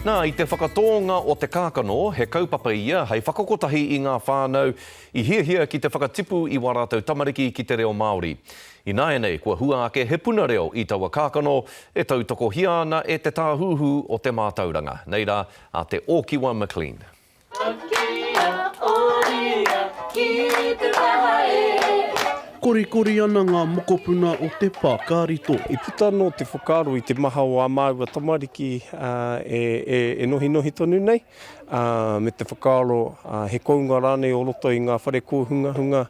Nā, i te whakatōnga o Te Kākano, he kaupapa ia hei whakakotahi i ngā whānau i hiahia ki te whakatipu i wā rātou tamariki ki te reo Māori. Ināianei, kua hua ake he puna reo i taua kākano e tautokohia ana e Te Tāhuhu o te Mātauranga. Nei rā, a Te Ōkiwa McLean. Korikori ana ngā mokopuna o te Pākārito. I puta anō te whakaaro i te maha o ā māua tamariki e nohinohi tonu nei, me te whakaaro he kounga rānei o roto i ngā whare kōhungahunga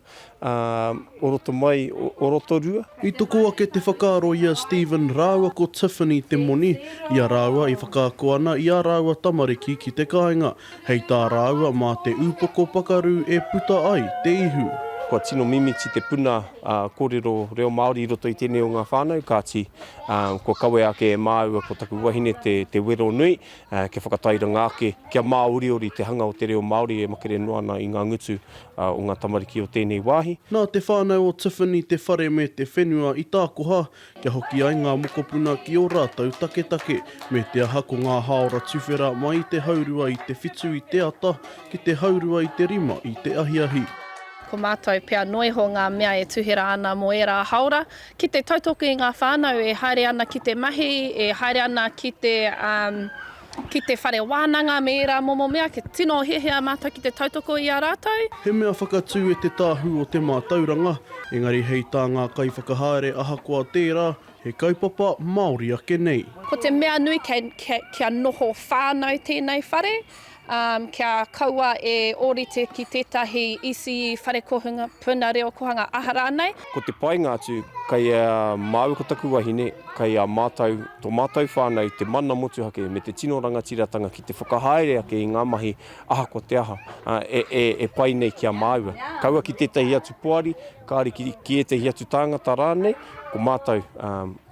o roto mai o Rotorua. I toko ake te whakaaro i a Stephen rāua ko Tiffany te moni, i a rāua i whakaako ana i ā rāua tamariki ki te kāinga. Hei tā rāua mā te upoko pakaru e puta ai te ihu. Kua tino mimiti te puna kōrero reo Māori i roto i tēnei o ngā whānau, kāti, kua kawea ake e māua ko taku wahine te wero nui, kia whakatairanga ake, kia māoriori te hanga o te reo Māori e makere noa ana i ngā ngutu o ngā tamariki o tēnei wāhi. Nā te whānau o Tiffany te whare me te whenua i tākoha kia hoki ai ngā mokopuna ki ō rātou taketake, me te aha ko ngā hāora tuwhera mai i te haurua i te whitu i te ata ki te haurua i te rima i te ahiahi. Ko mātou pea noa iho ngā mea e tuhera ana mō ērā hāora, ki te tautoko i ngā whānau e haere ana ki te mahi, e haere ana ki te, ki te whare wānanga me ērā momo mea, kia tino hiahia mātou ki te tautoko i a rātou. He mea whakatū e te Tāhū o te Mātauranga, engari hei tā ngā kaiwhakahaere ahakoa tērā, he kaupapa Māori ake nei. Ko te mea nui kia noho whānau tēnei whare, kia kaua e ōrite ki tētahi ECE whare kōhunga, puna reo kōhanga aha rānei. Ko te painga atu, kei a māua ko taku wahine, kei a mātou, tō mātou whānau te mana motuhake me te tino rangatiratanga ki te whakahaere ake i ngā mahi ahakoa te aha, e pai nei ki a māua. Kaua ki tētahi atu poari, kāore ki, ki ētahi atu tāngata rānei, ko mātou,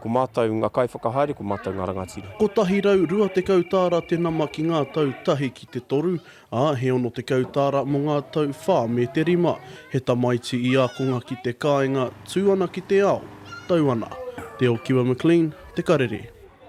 ko mātou ngā kaiwhakahaere, ko mātou ngā rangatira. 120 tāra te nama ki ngā tau tahi ki te toru, ā, he 60 tāra mō ngā tau whā me te rima. He tamaiti i ākonga ki te kāinga, tū ana ki te ao, tau ana. Te Okiwa McLean, Te Karere.